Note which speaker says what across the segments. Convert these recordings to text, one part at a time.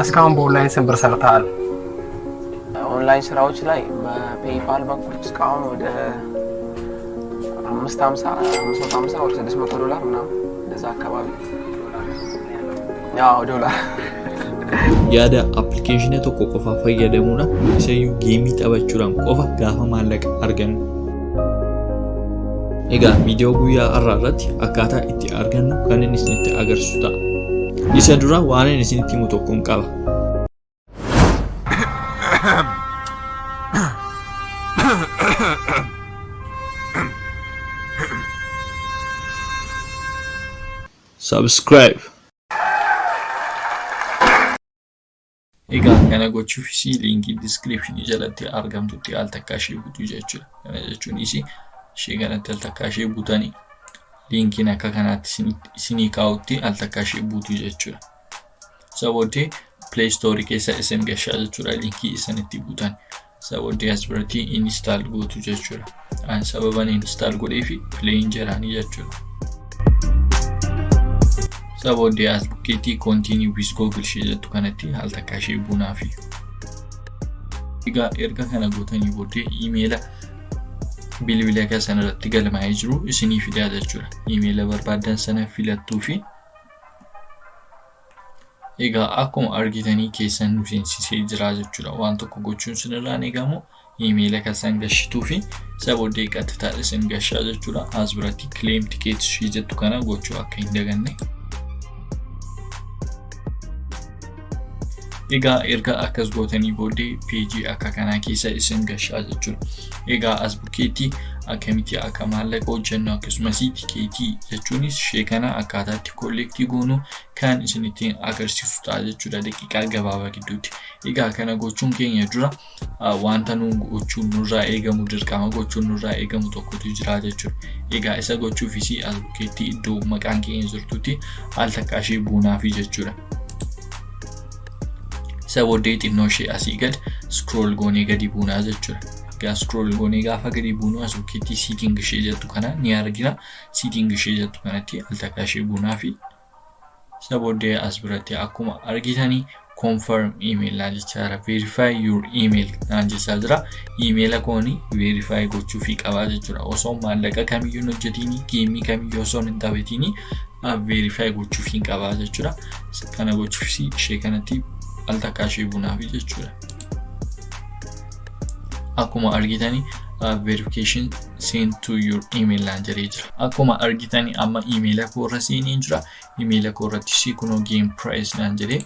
Speaker 1: እስካሁን በኦንላይን ስንት ብር ሰርተሃል?
Speaker 2: ኦንላይን ስራዎች ላይ በ PayPal በኩል እስካሁን ወደ 550፣ 550 ወደ 600 ዶላር ምናምን እንደዛ አካባቢ፣ ያው ዶላር።
Speaker 3: Yaada appilikeeshinii tokko qofaa fayyadamuudhaan, isayyuu geemii taphachuudhaan qofa gaafa maallaqa argannu. Egaa viidiyoo guyyaa har'aa irratti akkaataa itti argannu kan inni isinitti agarsiisu ta'a. Isa dura waan inni isinitti himu tokkoon qaba. Subscribe. Egaa kana gochuufis liinkii descriptionii jalatti argamtutti al takkaa ishee butuu jechuudha. Kana jechuunis ishee kanatti al takkaa ishee butanii liinkiin akka kanaatti isinii kaa'utti al takkaa ishee buutu jechuudha. Isa booddee Play Store keessa isin gashaa jechuudha liinkii isin itti buutan. Isa booddee as biratti install gootu jechuudha. Ani sababan install godheefi playin jedhaanii jechuudha. Isa booddee as bukkeetti "Continue with Google" ishee jettu kanatti al takkaa ishee buunaafi. Egaa erga kana gootanii booddee iimeela bilbila keessan irratti galmaa'ee jiru isinii fidaa jechuudha. Iimeela barbaaddan sana filattuu fi egaa akkuma argitanii keessan nu seensisee jira jechuudha. Waan tokko gochuun sinirraa hin eegamu, iimeela keessan gashituu fi isa booddee qaxxitaa isin gashaa jechuudha. As biratti "Claim ticket" ishee jettu kana gochuu akka hin daganne. Egaa erga akkas gootanii booddee peejii akka kanaa keessa isin gashaa jechuudha. Egaa as bukkeetti akkamitti akka maallaqa hojjennu, akkasumas tikeetii jechuunis ishee kana akkaataa itti collect goonu kan isinitti agarsiisu ta'a jechuudha daqiiqaa gabaabaa gidduutti. Egaa kana gochuun keenya dura wanta nuun gochuun nurraa eegamu, dirqama gochuun nurraa eegamu tokkotu jira jechuudha. Egaa isa gochuufis as bukkeetti iddoo maqaan keenya jirtutti al takkaa ishee buunaafi jechuudha. Isa booddee xinnoo ishee asii gad scroll goonee gadi buunaa jechuudha. Egaa scroll goonee gaafa gadi buunu as bukkeetti "Setting" ishee jettu kana ni argina. "Setting" ishee jettu kanatti al takkaa ishee buunaa fi isa booddee as biratti akkuma argitanii "Confirm email" naan jechaa jira. "Verify your email" naan jechaa jira. Iimeela kooni verify gochuufii qabaa jechuudha. Osoo maallaqa kamiyyuu hin hojjetiin, geemii kamiyyuu osoo hin taphatiin verify gochuufii qabaa jechuudha. Kana gochuufis ishee kanatti al takkaa ishee buunaafi jechuudha. Akkuma argitanii "Verification sent to your email" naan jedhee jira. Akkuma argitanii amma iimeela koo irra seenee jira. Iimeela koo irrattis kunoo "Game prize" naan jedhee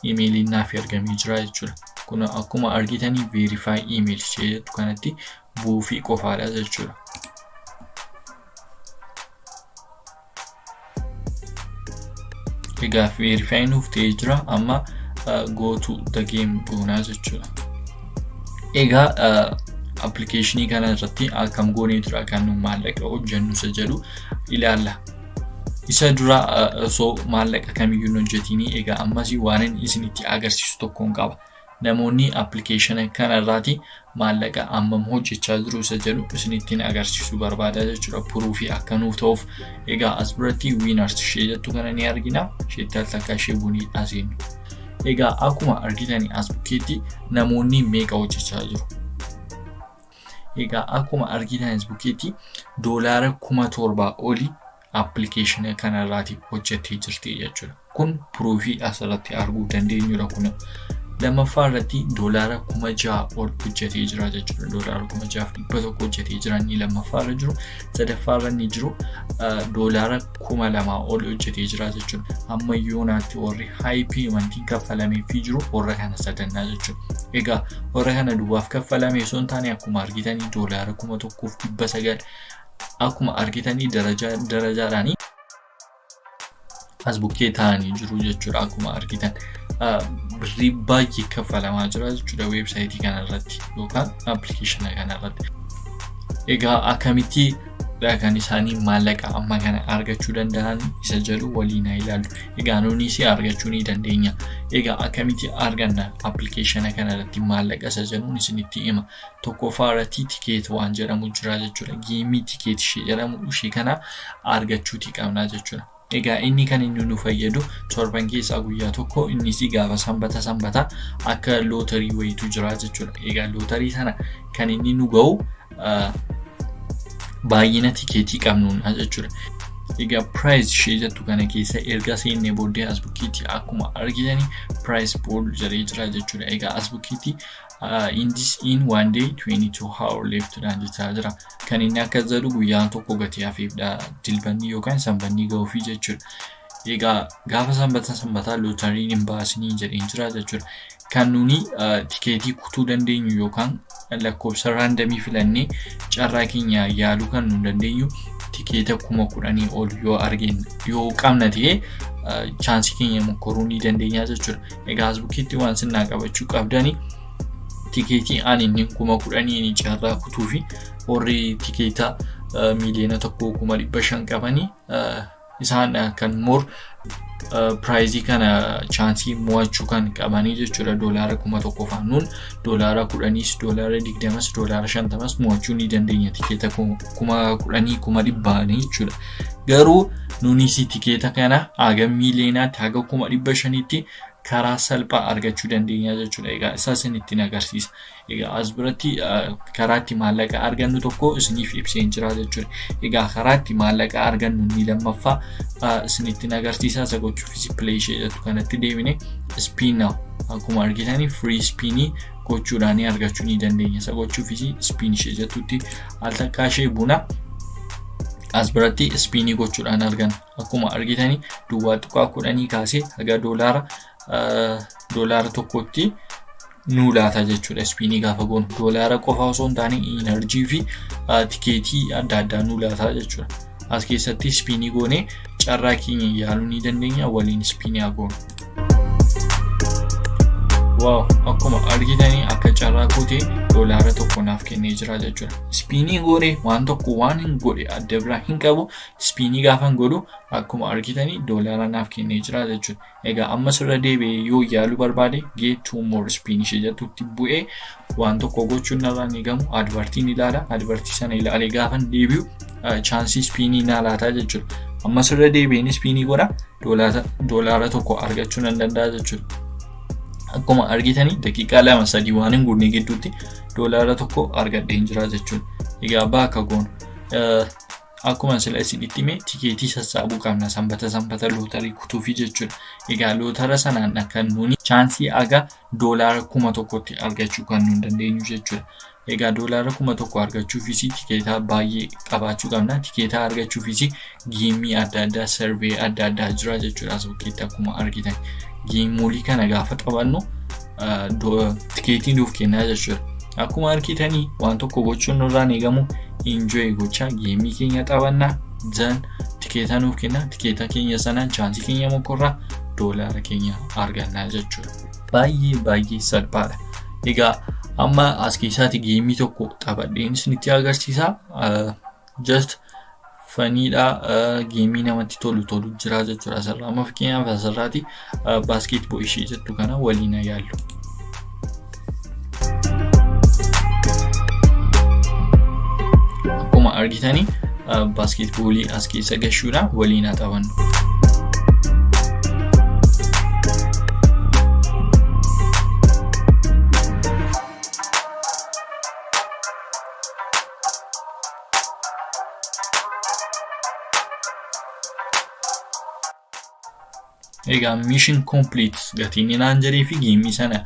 Speaker 3: iimeeliin naaf argamee jira jechuudha. Kun akkuma argitanii "Verify email" ishee jettu kanatti buufii qofaadha jechuudha. Egaa verify nuuf ta'ee jira, amma "Go to the game" goonaa jechuudha. Egaa appilikeeshinii kana irratti akkam goonee tura kan nu maallaqa hojjennu isa jedhu ilaalla. Isa dura osoo maallaqa kamiyyuu hin hojjetiin egaa ammas waan inni isinitti agarsiisu tokkoon qaba. Namoonni appilikeeshina kanarraati maallaqa hammam hojjechaa jiru isa jedhu isinittiin agarsiisuu barbaada jechuudha. Proofii akka nuuf ta'uuf egaa as biratti "Winners" ishee jettu kana ni argina. Isheetti al takkaa ishee buunii aseennu. Egaa akkuma argitanii as bukkeetti namoonni meeqa hojjechaa jiru? Egaa akkuma argitan as bukkeetti doolaara 7,000 olii appilikeeshina kanarraati hojjettee jirti jechuudha. Kun proofii asirratti arguu dandeenyudha kun. Lammaffaa irratti doolaara 6,000 ol hojjetee jira jechuudha. Doolaara 6,100 hojjetee jira inni lammaffaa irra jiru. Sadaffaa irra inni jiru doolaara 2,000 ol hojjetee jira jechuudha. Amma yoonaatti warri high paymentiin kaffalameefii jiru warra kana sadannaa jechuudha. Egaa warra kana duwwaaf kaffalamee osoo hin taane, akkuma argitanii doolaara 1,900, akkuma argitanii darajaa darajaadhaanii as bukkee taa'anii jiru jechuudha akkuma argitan. Birrii baay'ee kaffalamaa jira jechuudha weebsaayitii kanarratti yookaan appilikeeshina kanarratti. Egaa akkamitti kan isaanii maallaqa amma kana argachuu danda'an isa jedhu waliin haa ilaallu. Egaa nuunis argachuu ni dandeenya. Egaa akkamitti arganna appilikeeshina kanarratti maallaqa isa jedhuun isinitti hima. Tokkoffaa irratti ticket waan jedhamu jira jechuudha. Geemii ticket ishee jedhamu ishee kana argachuuti qabna jechuudha. Egaa inni kan inni nu fayyadu torban keessaa guyyaa tokko, innis gaafa sanbata sanbata akka lootarii wayiitu jira jechuudha. Egaa lootarii sana kan inni nu ga'u baay'ina tikeetii qabnuudha jechuudha. Egaa prize ishee jettu kana keessa erga seennee booddee as bukkeetti akkuma argitanii prize pool jedhee jira jechuudha. Egaa as bukkeetti in this in one day 22 hour left dhaan jechaa jira. Kan inni akka jedhu guyyaan tokko gatii hafeefdha, dilbanni yookaan sanbanni ga'uufii jechuudha. Egaa gaafa sanbata sanbataa lootariin hin baasinii jedheen jira jechuudha. Kan nuni tikeetii kutuu dandeenyu yookaan lakkoofsa random filannee carraa keenya yaaluu kan nu dandeenyu tikeeta 10,000 ol yoo arginu yoo qabna ta'e chance keenya mokkoruu ni dandeenya jechuudha. Egaa as bukkeetti waan sinnaa qabachuu qabdani, tikeetii ani inni 10,000 carraa kutuu fi warri tikeeta 1,500,000 qabanii isaan kan more prize kana chance mo'achuu kan qabanii jechuudha. Doolaara 1,000 faan doolaara 10s, doolaara 20s, doolaara 50s mo'achuu ni dandeenya tikeeta 10,000 dhibbaanii jechuudha. Garuu nunis tikeeta kana haga miiliyoonaatti, haga 500,000tti karaa salphaa argachuu dandeenya jechuudha. Egaa isa isinittiin agarsiisa. Egaa as biratti karaa itti maallaqa argannu tokko isiniif ibseen jira jechuudha. Egaa karaa itti maallaqa argannu inni lammaffaa isinittiin agarsiisa. Isa gochuufis play ishee jettu kanatti deebine spin now, akkuma argitanii free spinii gochuudhaan argachuu ni dandeenya. Isa gochuufis spin ishee jettutti al takkaa ishee buna. As biratti spinii gochuudhaan arganna. Akkuma argitanii 0.10 kaasee haga doolaara 1tti nuu laata jechuudha. Spinii gaafa goonu doolaara qofa osoo hin taane energy fi tikeetii adda addaa nuu laata jechuudha. As keessatti spinii goonee carraa keenya yaaluu ni dandeenya. Waliin spinii haa goonu. Wow, akkuma argitanii akka carraa kootee doolaara 1 naaf kennee jira jechuudha. Spinii goonee waan tokko waan hin godhe adda biraa hin qabu. Spinii gaafa godhu akkuma argitanii doolaara naaf kennee jira jechuudha. Egaa ammas irra deebi'ee yoo yaaluu barbaade get two more spin ishee jettutti bu'ee waan tokko gochuun narraa ni gamu. Advertiin ilaala. Advertii sana ilaalee gaafa deebi'u chance spinii naa laataa jechuudha. Ammas irra deebi'een spinii godha, doolaara 1 argachuu nan danda'a jechuudha. Akkuma argitanii daqiiqaa 2 3 waan hin guunne gidduutti doolaara 1 argadheen jira jechuudha. Egaa bakka goonu akkuma sila isinitti hime tikeetii sassaabuu qabna sanbata sanbata lootarii kutuufi jechuudha. Egaa lootara sanaan kan nuni chance aga doolaara 1,000tti argachuu kan nu dandeenyu jechuudha. Egaa doolaara 1,000 argachuufis tikeetaa baay'ee qabaachuu qabna. Tikeetaa argachuufis game adda addaa, survey adda addaa jira jechuudha as bukkeetti akkuma argitan. Gameolii kana gaafa taphannu tikeetii nuuf kennaa jechuudha. Akkuma argitanii waan tokko gochuun nurraan eegamu, enjoy gochaa game keenya taphannaa, then tikeeta nuuf kenna, tikeeta keenya sanaan chance keenya mokorraa doolaara keenya argannaa jechuudha. Baay'ee baay'ee salphaadha. Egaa amma as keessaati game tokko taphadheen isinitti agarsiisa. Just funiidha, game namatti tolu tolu jira jechuudha asirraa. Amma fakkeenyaaf asirraati basketball ishee jettu kana waliin yaallu. Akkuma argitanii basketballii as keessa gashuudhaan waliin haa taphannu. Egaa mission complete gatiin naan jedhee fi game sana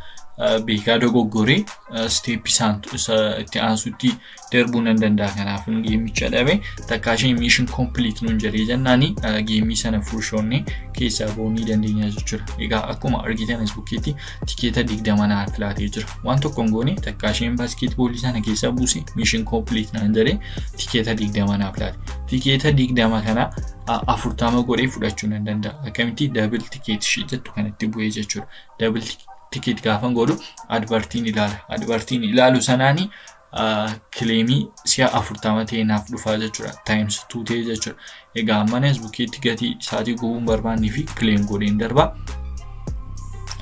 Speaker 3: beekaa dogoggoree step isaan itti aansutti darbuu nan danda'a. Kanaaf gameicha dhabe. Takkaa isheen mission complete nuun jedhee jennaani game sana fuushoonnee keessaa bahuu ni dandeenya jechuudha. Egaa akkuma argitan as bukkeetti tikeeta 20 naaf laatee jira. Waan tokko hin goone, takkaa isheen basketballii sana keessa buuse mission complete naan jedhee tikeeta 20 naaf laate. Tikeeta 20 kana 40 godhee fudhachuu nan danda'a. Akkamitti? Double ticket ishee jettu kanatti bu'ee jechuudha. Double ticket gaafa godhu advertiin ilaala. Advertiin ilaalu sanaani claimii si'a 40 ta'e naaf dhufaa jechuudha. Times two ta'e jechuudha. Egaa ammanis bukkeetti gatii isaatii gubuun barbaannee fi claim godheen darba.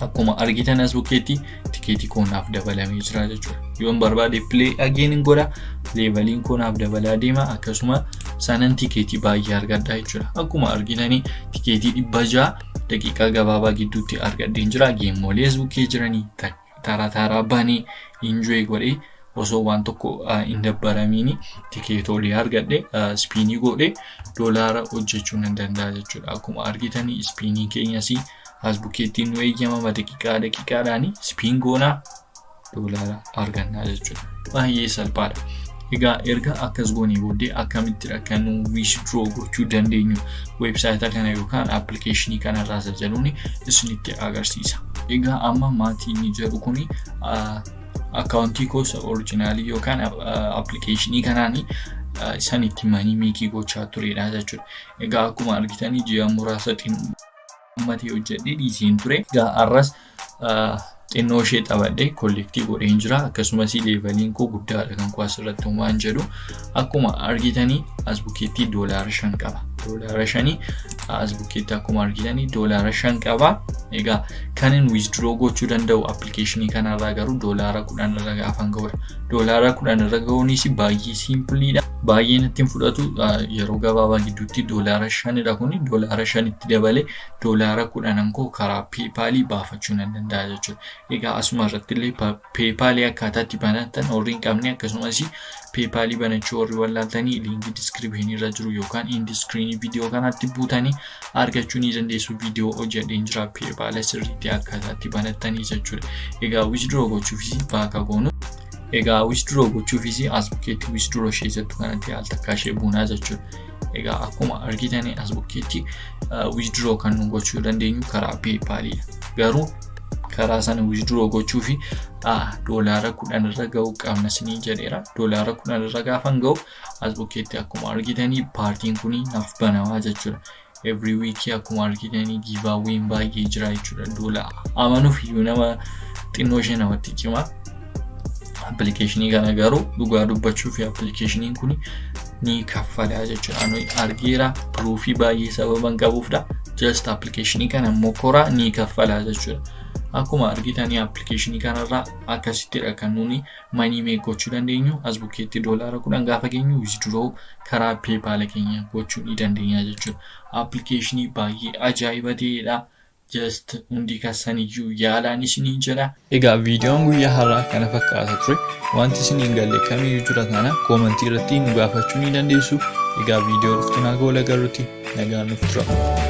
Speaker 3: Akkuma argitan as bukkeetti tikeetii koo naaf dabalamee jira jechuudha. Yoon barbaade play again hin godha. Leveliin koo naaf dabalaa deema. Akkasuma Sanan tikeetii baay'ee argadha jechuudha. Akkuma argitanii tikeetii 600 daqiiqaa gabaabaa gidduutti argadheen jira. Gameolees bukkee jiranii taraa taraa banee enjoy godhee, osoo waan tokko hin dabbaramiin tikeetoolee argadhe, spinii godhee doolaara hojjechuu nan danda'a jechuudha. Akkuma argitanii spinii keenyas as bukkeettiin nu eeyyamama, daqiiqaa daqiiqaadhaan spin goonaa doolaara argannaa jechuudha. Baay'ee salphaadha. Egaa erga akkas goonee booddee akkamittidha kan nu withdraw gochuu dandeenyu website kana yookaan applicationii kanarraa isa jedhuun isinitti agarsiisa. Egaa amma maatii inni jedhu kuni accountii gosa originalii yookaan applicationii kanaan isan itti money makeii gochaa turedha jechuudha. Egaa akkuma argitanii ji'a muraasa xinnoommatee hojjedhee dhiiseen ture. Egaa har'as xinnoo ishee taphadhee collectii godheen jira. Akkasumas leveliin koo guddaadha kan koo asirratti waan jedhu. Akkuma argitanii as bukkeetti $5 qaba. $5 as bukkeetti akkuma argitanii $5 qaba. Egaa kan inni withdraw gochuu danda'u applicationii kanarraa garuu $10 irra gaafan ga'udha. $10 irra ga'uunis baay'ee simpleiidha. Baay'ee natti hin fudhatu, yeroo gabaabaa gidduutti $5dha kuni, $5tti dabalee $10n koo karaa PayPalii baafachuu nan danda'a jechuudha. Egaa asuma irratti illee PayPalii akkaataa itti banatan warri hin qabne, akkasumas PayPalii banachuu warri wallaaltanii, linkii descriptionii irra jiru yookaan end screenii viidiyoo kanaatti buutanii argachuu ni dandeessu. Viidiyoo hojjedheen jira PayPala sirriitti akkaataa itti banattanii jechuudha. Egaa withdraw gochuufis baaka goonu. Egaa withdraw gochuufis as bukkeetti withdraw ishee jettu kanatti al takkaa ishee buunaa jechuudha. Egaa akkuma argitanii as bukkeetti withdraw kan nu gochuu dandeenyu karaa PayPaliidha. Garuu karaa sana withdraw gochuufi $10 irra ga'uu qabna sinii jedheera. $10 irra gaafan ga'u as bukkeetti akkuma argitanii partiin kun naaf banamaa jechuudha. Every week akkuma argitanii giveawayn baay'ee jira jechuudha. Doolaa amanuuf iyyuu nama xinnoo ishee namatti cima. Applicationii kana garuu dhugaa dubbachuu fi applicationiin kun ni kaffalaa jechuudha. Ani argeera, proofii baay'ee sababan qabuufdha. Just applicationii kana immoo koraa ni kaffalaa jechuudha. Akkuma argitanii applicationii kanarraa akkasittidha kan nuni money make gochuu dandeenyu. As bukkeetti $10 gaafa geenyu withdraw karaa PayPala keenya gochuu ni dandeenya jechuudha. Applicationii baay'ee ajaa'iba ta'edha. Just hundi keessaniyyuu yaalaan isinii jedha. Egaa viidiyoon guyyaa har'aa kana fakkaata ture. Wanti isin hin galle kamiyyuu jira taana commentii irratti nu gaafachuu ni dandeessu. Egaa viidiyoo dhuftu nagaa wal agarruutti nagaan nuuf tura.